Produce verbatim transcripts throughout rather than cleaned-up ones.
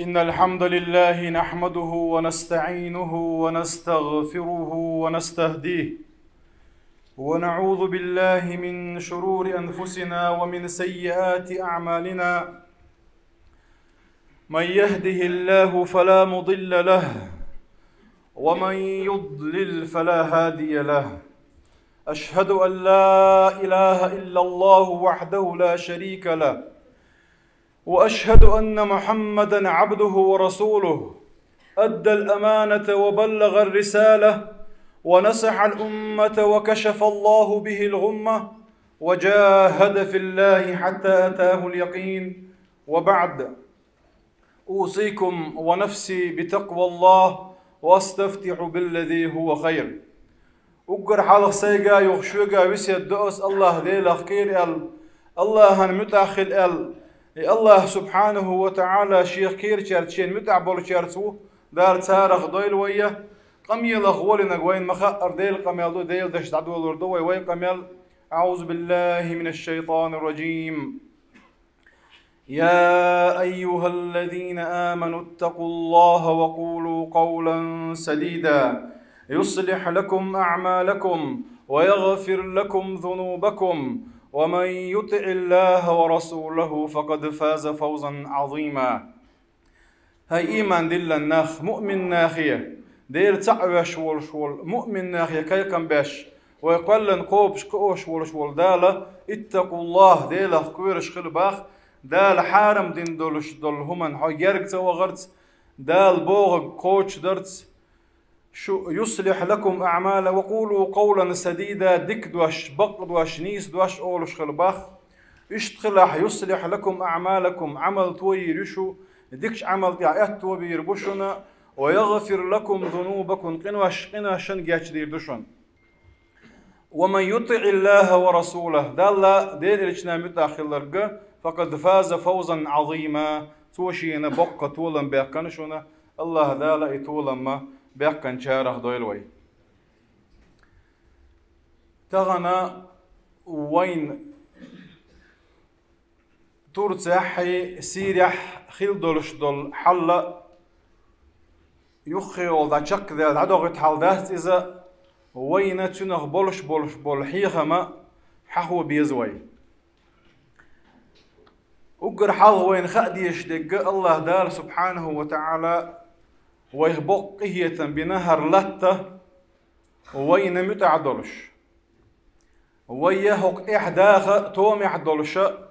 إن الحمد لله نحمده ونستعينه ونستغفره ونستهديه، ونعوذ بالله من شرور أنفسنا ومن سيئات أعمالنا. من يهده الله فلا مضل له، ومن يضلل فلا هادي له. أشهد أن لا إله إلا الله وحده لا شريك له، وأشهد أن محمدا عبده ورسوله، أدى الأمانة وبلغ الرسالة، ونصح الأمة وكشف الله به الغمة، وجاهد في الله حتى أتاه اليقين. وبعد، أوصيكم ونفسي بتقوى الله، وأستفتح بالذي هو خير. Уггар хьалха сайга, юха шуьга весет до ас Аллахь Делах кхера аьлла, Аллахьан муьтӀахь хила аьлла, и Аллахь субхьанаху ва таӀала шех кхерачаьрца, шен муьтӀахь болчаьрца ву, Дала царах дойла вай. Къамелах гӀолинарг вайна ма хаъара Делан къамел ду, Делан дашца дӀадолор ду вай, вай къамел. أعوذ بالله من الشيطان الرجيم. يا أيها الذين آمنوا اتقوا الله وقولوا قولا سديدا يصلح لكم أعمالكم ويغفر لكم ذنوبكم ومن يطع الله ورسوله فقد فاز فوزا عظيما. ХӀай ийман диллина нах, муъмин нахе, Дела цхьаъ веш волуш волу муъмин нахе кхайкхам беш, вай кхоьллина кхобуш кхоош волуш волу Дала, иттакъуллахь, Делах кхоьруш хила боху, Дала хьарам дина долуш долу хӀуманна хьо герга ца вахарца, Дала бохург кхочушдарца, шу, يصلح لكم أعمالكم وقولوا قولا سديدا, дика дош, бакъ дош, нийса дош олуш хила боху. Иштта хилахь, يصلح لكم أعمالكم, Ӏамал тойийр ю шу, дикачу Ӏамал тӀехь аьтто бийр бу шуна, ويغفر لكم ذنوبكم, къинош, къиношна гечдийр ду шуна. ومن يطع الله ورسوله, Далла, Делан Элчанна муьтӀахь хилларг, فقد فاز فوزا عظيما, цо шена боккха толам баьккхина шуна, Аллахь Дала и толам ма баьккхинчарах дойла вай. Тахана вайн Турцехь, Сирехь хила долуш долу хьал юххе йолу дӀа чекхдела дӀадохуьйту хьал дац иза, вайна цуьнах болуш болуш болу хьехам хьахо беза вай. Уггар хьалха вайна хаа дезаш дерг, Аллахь Дала субхьанаху ва таӀала вайх боккха къинхетам бина хӀара латта вайна муьтӀахь долуш. Вай я хӀокху тӀехь даха томехь долуша,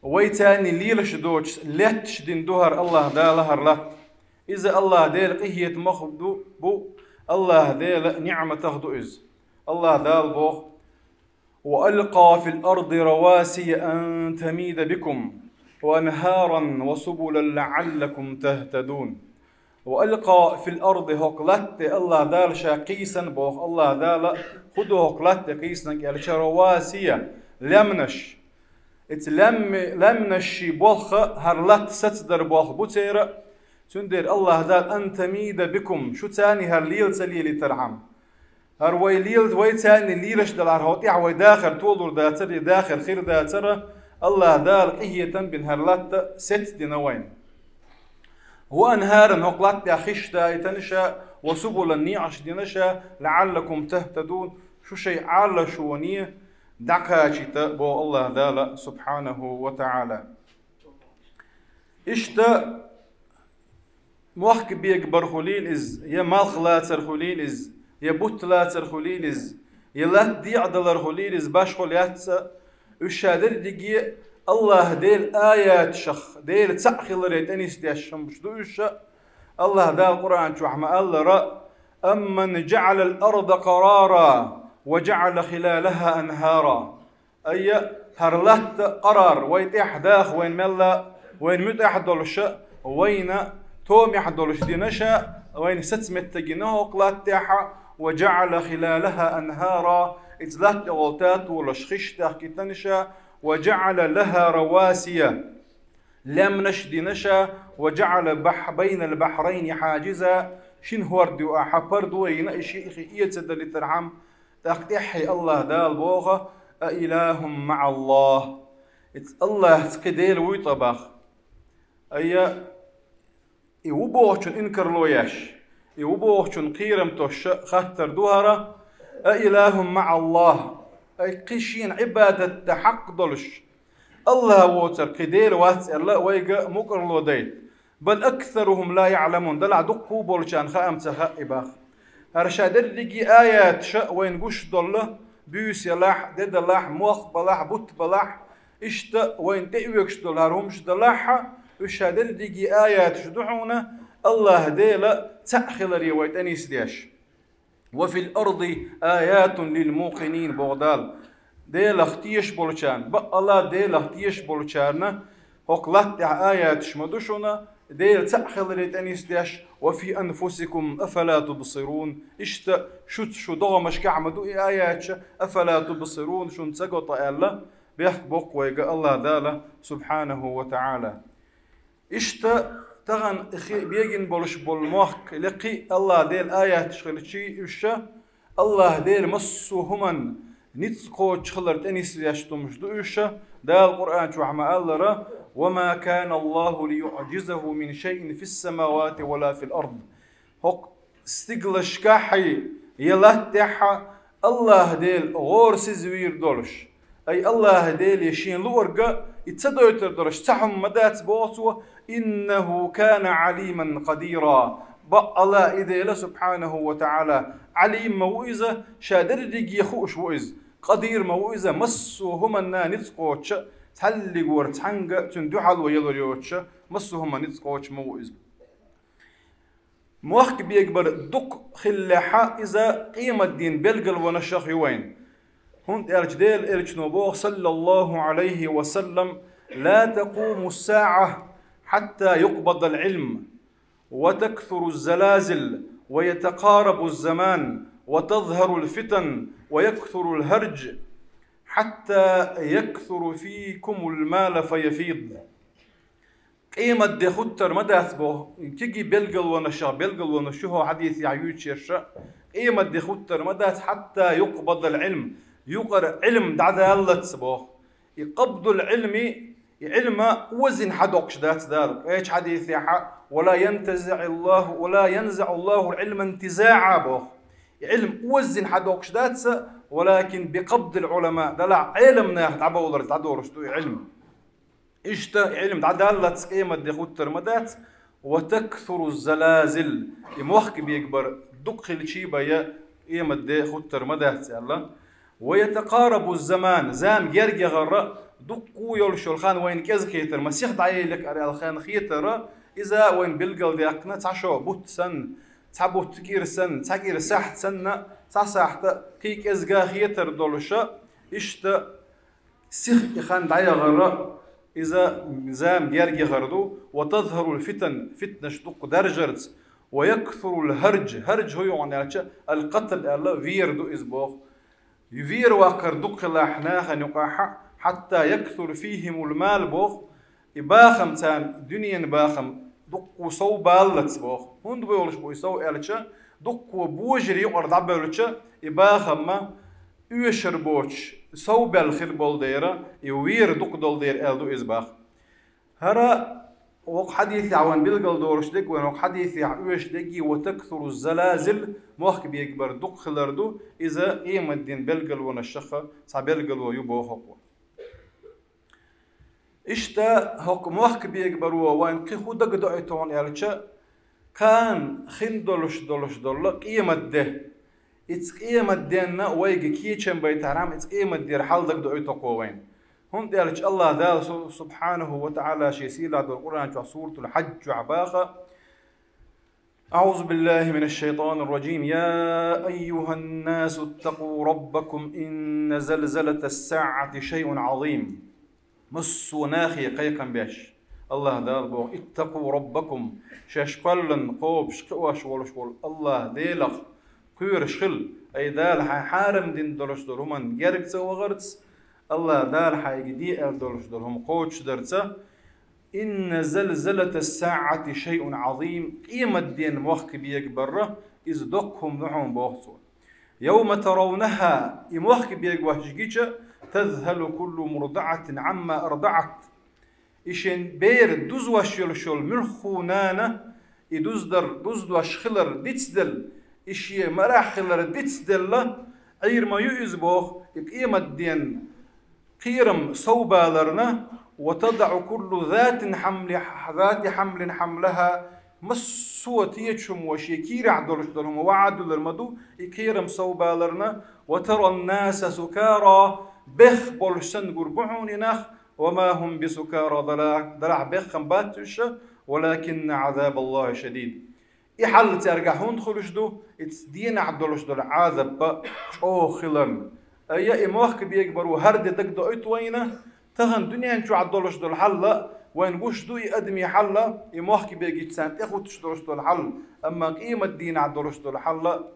вай царний лелаш доцуш летташ дина ду хӀара Аллахь Дала хӀара латта. Иза Аллахь Делан къинхетамах ду, бу, Аллахь Делан ниӀматах ду иза. Аллахь Дала боху: وألقى في الأرض رواسي أن تميد بكم وأنهارا وسبلا لعلكم تهتدون. وألقى في الأرض, хӀокху латте Аллахь Дала ша кхийсана боху, Аллахь Дала хӀун ду хӀокху латте кхийсаниг аьлча, رواسي, лаьмнаш. Эца лаьм-, лаьмнашший болх хӀара латта сацадар болх бу церан, цундела Аллахь Дала أن تميد بكم, шу царний хӀара лела ца лелийтархьама. ХӀара вай лела, вай царний лелаш далахьара, хӀокху тӀехь вай дахар толур дацара, я дахар хир дацара, Аллахь Дала къинхетам бина хӀара латта сецдина вайна. وأنهارا, хӀокху латта тӀехь хиш даийтина ша, وسبلا, некъаш дина ша, لعلكم تهتدون, шу шайн Ӏалашоне дӀакхачийта боху Аллахь Дала субхьанаху ва таӀала. Иштта мохк бегабар хуьлийла иза, я малх лацар хуьлийла иза, я бутт лацар хуьлийла иза, я латта декъадалар хуьлийла иза, башхо лаьцна, уьш ша дерриге Аллахь Делан аяташах, Дела цхьаъ хиларе тӀе нисдеш хӀумаш ду уьш. Аллахь Дала Къуръан чохь ма-аллара: أمن جعل الأرض قرارا وجعل خلالها أنهارا. Айя, хӀара латта къарар, вай тӀехь даха вайна мелла, вайна муьтӀахь долуша, вайна томехь долуш дина ша, вайна саца меттигина хӀокху латта тӀехь, وجعل خلالها أنهارا, иза латта тӀехула татолаш хиш дахкийтина ша, وجعل لها رواسي, лаьмнаш дина ша, وجعل بح-, بين البحرين حاجزا, шина хӀорда юкъахь пардо йина, и шиъ хи эца далийтархьама, тӀаккха тӀаьххье Аллахь Дала боху: أإله مع الله. Иза Аллахьца кхин Дела вуй ткъа боху. Айя, И ву бохучун инкарло еш, и ву бохучун кхерам тосуш хаттар ду хӀара: «أإله مع الله؟» Ай кхин шена Ӏибадат дан хьакъ долуш АллахӀ воцург кхин Дела вац аьлла, вайга мукӀарло дайта. «بل أكثرهم لا يعلمون», делахь дуккха а болчарна хаа ма ца хаьа и боху. ХӀара ша дерриге а аяташ вайна гуш долу, буьйса ялахь, де далахь, мох балахь, бутт балахь, иштта вайна тӀеоьгуш долу хӀара хӀумаш далахь а, уьш ша дерриге а аяташ ду хьуна, АллахӀ Дела цхьаъ хиларе вай тӀенисдеш. «وفي الأرض آيات للموقنين», боху Дала. Делах тешаш болчарна, баккъала Делах тешаш болчарна хӀокху латта тӀехь аяташ ма ду шуна, Дела цхьаъ хиларе тӀенисдеш: «وفي أنفسكم أفلا تبصرون». Иштта шуьца шу догӀмашкахь ма ду и аяташ, «أفلا تبصرون», шуна ца го ткъа аьлла, бехк боккху вайга АллахӀ Дала, субхьанаху ва таӀала. Иштта тахана хи-, бегина болуш болу мохк, лекхи АллахӀ Делан аяташ хилчий уьш, АллахӀ Дела массо а хӀуманна ницкъ кхочуш хилар тӀенисвеш хӀумаш ду уьш. Дала Къуръан чохь ма-аллара: «وما كان الله ليعجزه من شيء في السماوات ولا في الأرض». ХӀокху стиглашкахь а, я латта тӀехь а АллахӀ Дела гӀорасиза вийр долуш, ай АллахӀ Деле шен луург и ца дойтур долуш цхьа хӀума ма дац, боху цо: «إنه كان عليما قديرا». Баккъала и Дела, субхьанаху ва таӀала, Ӏалим ма ву иза, ша дерриге хууш ву иза, къадир ма ву иза, массо а хӀуманна ницкъ кхочуш, цхьаллиг вара цхьаьнга цуьнан дуьхьало ялур йоцуш, массо а хӀуманна ницкъ кхочуш ма ву иза. Мохк бегабар дукха хиллехь а, иза къематдийнан билгалонашах ю вайна. ХӀунда аьлча Делан Элчано боху, саллаллаху Ӏалайхи ва саллам: «لا تقوم الساعة حتى يقبض العلم، وتكثر الزلازل، ويتقارب الزمان، وتظهر الفتن، ويكثر الهرج، حتى يكثر فيكم المال فيفيض». Къематде хӀуттар ма дац боху, кегий билгалонашах билгалонаш ю хӀокху хьадисехь юьйцуш ерш а, къематде хӀуттар ма дац, «حتى يقبض العلم», юкъара Ӏилма дӀадаллалц боху. И къабдул Ӏилми, и Ӏилма оззина хьадоккхуш дац Дала. Кхечу хьадисехь а: «ولا ينتزع الله، ولا ينزع الله العلم انتزاعا», боху. И Ӏилма оззина хьадоккхуш дац, «ولكن بقبض العلماء», делахь Ӏеламнах дӀабовларца дӀадолуш ду и Ӏилма. Иштта Ӏилма дӀадаллалц къематде хӀуттар ма дац, «وتكثر الزلازل», и мохк бегабар дукха хилчий бен къематде хӀуттар ма дац аьлла. «ويتقارب الزمان», зама герга яхар а, дуккха а йолуш йолу хан вайна кӀезиг хетар, масех дӀаелира аьлла хан хетар а, иза вайна билгалдаьккхина цхьа шо бутт санна, цхьа бутт кӀира санна, цхьа кӀира сахьт санна, цхьа сахьт кхин кӀезга хетар долуш а, иштта сиха и хан дӀаяхар а, иза зама герга яхар ду, «وتظهر الفتن», фитнаш дукха даржарца, «ويكثر الهرج», хӀарж хӀун ю хьуна аьлча, «القتل» аьлла, вер ду иза боху. Вер ваккхар дукха хилахь нахана юкъахь а, «حتى يكثر فيهم المال», боху, и бахам царна, дуьненан бахам дуккха сов баллалц боху. ХӀунда бовлуш бу и сов аьлча, дуккха божарий юкъара дӀабевлча, и бахам ма оьшур боцуш, сов баьлла хир болу дера, и вер дукха долу дера аьлла ду иза боху. ХӀара вокху хьадисехь вайна билгалдолуш дерг, вайна вокху хьадисехь оьшуш дерг, «وتكثر الزلازل», мохк бегабар дукха хилар ду, иза къематдийнан билгалонашах цхьа билгало ю боху хӀокхо. Иштта хӀокху мохк бегабаро вайна кхин хӀун дагадоуьйту хьуна аьлча, кхана хин долуш долуш долу къематде. Иза къематденна вайга кечам байтархьама, иза къематдера хьал дагадоуьйту хӀокхо вайна. ХӀунда аьлча АллахӀ Дала су-, субхьанаху ва таӀала шен сийлахь долу Къуръан чохь, Суратул Хьадж чохь баха: أعوذ بالله من الشيطان الرجيم. يا أيها الناس اتقوا ربكم إن زلزلة الساعة شيء عظيم. Массо а нахе кхайкхам беш, АллахӀ Дала боху: «اتقوا ربكم», шаьш кхоьллина кхобуш, кхиош волуш волу АллахӀ Делах кхоьруш хила, ай Дала хьайн хьарам дина долуш долу хӀуманна герга ца вахарца, АллахӀ Дала хьайга де аьлла долуш долу хӀума кхочушдарца. «إن زلزلة الساعة شيء عظيم», къематден мохк бегабар а, иза доккха хӀума ду хьуна боху цо. «يوم ترونها», и мохк бегош гича, «تذهل كل مرضعة عما أرضعت». И шен бер дузош йолуш йолу муьлхха а нана, И дуздар, дуздош хилар дицдел, и шен марахь хилар дицделла, Ӏийр ма ю иза боху, и къематден кхерам совбаларна, وتضع كل ذات حمل، ذات حمل حملها, массо а теча хӀума шен кийрахь долуш долу хӀума ваӀад дуьллур ма ду, и кхерам совбаларна, وترى الناس سكارى, бехк болуш санна гур бу хьуна и нах, وما هم بسكارى, делахь, делахь бехк-м бац уьш, ولكن عذاب الله شديد. И хьал цаьргахь хӀунда хуьлуш ду, иза денахь долуш долу Ӏазап чӀогӀа хиларна. Ай, и мохк бегабар ву хӀара де дагадоуьйту вайна, тахана дуьнен чохь долуш долу хьал а, вайна гуш ду и адамийн хьал а, и мохк бегийчарна тӀехӀуттуш долуш долу хьал а, амма къематдийнахь долуш долу хьал а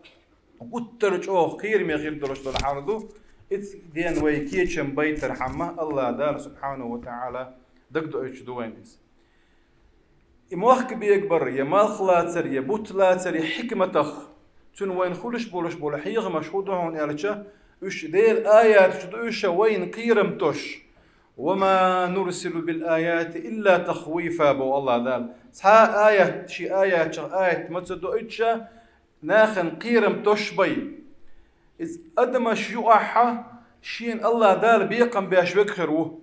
гуттар а чӀогӀа кхераме хир долуш долу хьал ду. Иза дена вай кечам байтархьама, АллахӀ Дала, субхьанаху ва таӀала, дагадоуьйтуш ду вайна иза. И мохк бегабар, я малх лацар, я бутт лацар, я хьикматах, цуьнан вайна хуьлуш болуш болу хьехамаш хӀун ду хьуна аьлча, уьш Делан аяташ ду уьш, вайна кхерам тосуш. وما نرسل بالآيات إلا تخويفا, боху АллахӀ Дала. Цхьа а аят, шен аятчех аят ма ца доуьйтуш, нахана кхерам тосуш бай. Иза адамаш юкъахь шена АллахӀ Дала бекхам беш верг хир ву.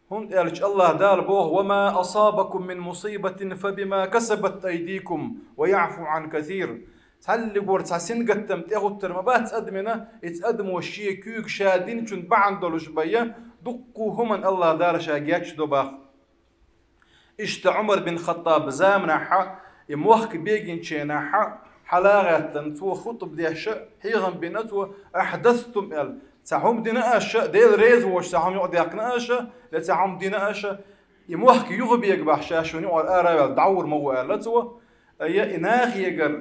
ХӀунда аьлча АллахӀ Дала боху: وما أصابكم من مصيبة فبما كسبت أيديكم ويعفو عن كثير. Цхьаллигора цхьа сингаттам тӀехӀуттур ма бац адамина, иза адамо шен куьйга ша динчун бахьана долуш бай, дуккха хӀуманна АллахӀ Дала ша гечдо боху. Иштта Ӏумар бин Хаттаб заманахь, и мохк бегинчу хенахь, хьала а гӀаьттина, цо хутӀба деш, хьехам бина цо: أحدثتم, аьлла. Цхьа хӀума дина аша, Дела реза воцуш цхьа хӀума юкъадаьккхина аша, я цхьа хӀума дина аша, и мохк юха бегабахь ша шуна юкъара ара а ваьлла, дӀагӀур ма ву, аьлла цо. Ай, и нахе гар,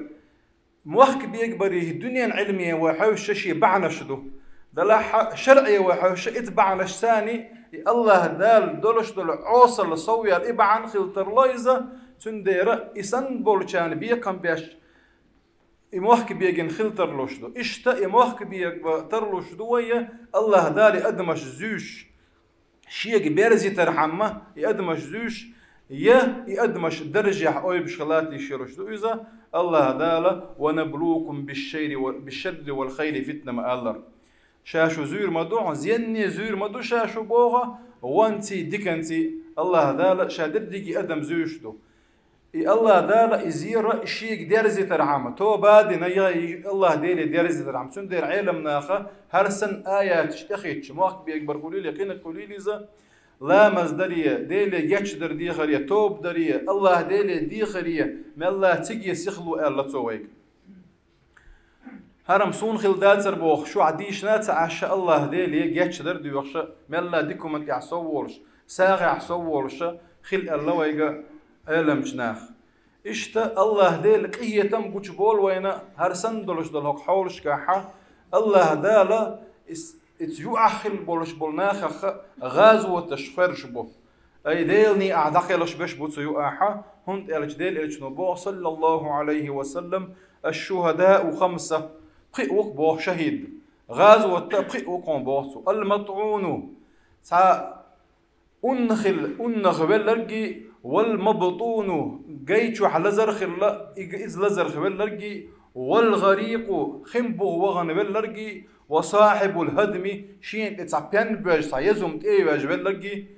мохк бегабарехь дуьненан Ӏилме вай хьовсуш шен бахьанаш ду. Делахь шарӀе вай хьовсуш, иза бахьанаш санна, и АллахӀ Дала долуш долу Ӏесалла совъяла и бахьана хила тарло иза, цундела и санна болчарна бекхам беш, и мохк бегина хила тарлуш ду. Иштта и мохк бега тарлуш ду вай, АллахӀ Дала и адамаш зуьйш. Шега берзийтархьама и адамаш зуьйш, я и адамаш даржехь ойбуш хила тийша йолуш ду иза, АллахӀ Дала: ونبلوكم بالشر و، بالشر والخير فتنة ма аллара. Ша шу зуьйр ма ду, зенне зуьйр ма ду ша шу боху, вонций, диканций, АллахӀ Дала ша дерриге адам зуьйш ду. И АллахӀ Дала и зер шега дерзийтархьама, тоба а дина, я и АллахӀ Деле дерзийтархьама, цундела Ӏелам наха хӀара санна аяташ тӀехӀиттича, мохк бегабар хуьлийла, кхиниг хуьлийла иза, ламаз даре, Деле гечдар дехаре, тоба даре, АллахӀ Деле дехаре, мелла циге сихло аьлла цо вайга. ХӀара-м суна хила дацара боху, шуьгахь дийшина ца Ӏаш, АллахӀ Деле гечдар доьхуш, мелла дика хӀуманна тӀехь сов волуш, сагӀехь сов волуш хила аьлла вайга Ӏеламчу наха. Иштта АллахӀ Дела къинхетам гучуболу вайна хӀара санна долуш долу хӀокху хьолашкахь, АллахӀ Дала ис-, иза юкъахь хила болуш болу нахах гӀазоташ хоьржуш бу. Ай, Делан некъахь дӀакхелхаш берш бу цу юкъахь, хӀунда аьлча Делан Элчано боху, саллаллаху Ӏалайхи ва саллам: الشهداء خمسة, пхиъ ву-кх боху шахӀид. ГӀазота пхиъ ву-кх боху цо. المطعون, цхьа унна хилла, уннах велларггий, والمبطون, гай чохь лазар хилла, и г-, иза лазарх велларггий, والغريق, хин буха вахана велларггий, وصاحب الهدم, шена тӀе цхьа пен боьжна, цхьа еза хӀума тӀе а йоьжна велларггий,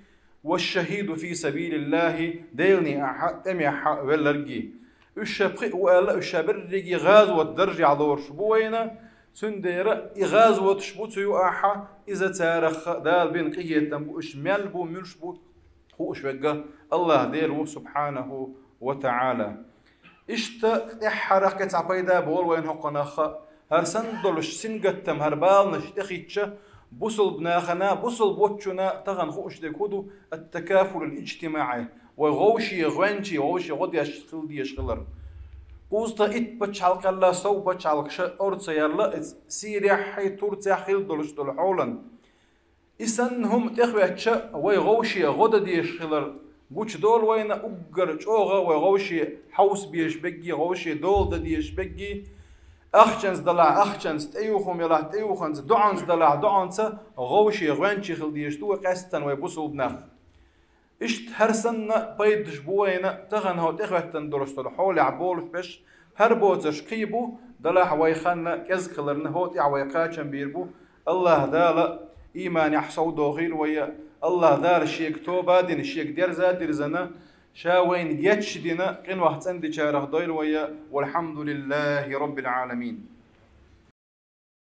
والشهيد في سبيل الله, Делан некъахь тӀемехь велларггий. Уьш ша пхиъ ву аьлла, уьш ша берриге гӀазот даржехь лоруш бу вайна, цундела и гӀазоташ бу цу юкъахь, иза царах Дала бина къинхетам бу, уьш мел бу, муьлш бу хууш верг АллахӀ Дела ву, субхьанаху ва таӀала. Иштта тӀаьххьара кхин цхьа пайда болу вайна хӀокхунах, хӀара санна долуш сингаттам, хӀара баланаш тӀехӀиттича, бусалба нахана, бусалба воцчунна тахана хууш дерг хӀун ду, التكافل الاجتماعي, вай вовшийн гӀоьнчий, вовшийн гӀо деш хила дезаш хилар. Кхузткъа итт пачхьалкх аьлла, сов пачхьалкхаш ор ца яьлла, иза Сирехь, Турцехь хила долуш долу хьолан. И санна хӀума тӀехветтача, вай вовшийн гӀо дан дезаш хилар гучудолу вайна, уггар чӀогӀа вай вовшийн хьовса безаш беггий, вовшийн дола дан дезаш беггий, ахчанца далахь, ахчанца, тӀеюху хӀума ялахь, тӀеюханца, доӀанца далахь, доӀанца вовшийн гӀоьнчий хила дезаш ду вай, къаьсттина вай бусалба нах. Иштта хӀара санна пайдаш бу вайна, тахан хӀокху тӀехӀоьттина долуш долу хьолехь болуш берш, хӀара боцурш кхин бу, делахь вай ханна кӀезиг хиларна, хӀокху тӀехь вай кхачам бийр бу. АллахӀ Дала ийманехь совдохийла вай, АллахӀ Дала Шега тоба а дина, Шега дерза а дирзина, Ша вайна гечдина къинойх цӀандечарах дойла вай, валхьамдулиллахӀи раббил Ӏаламин.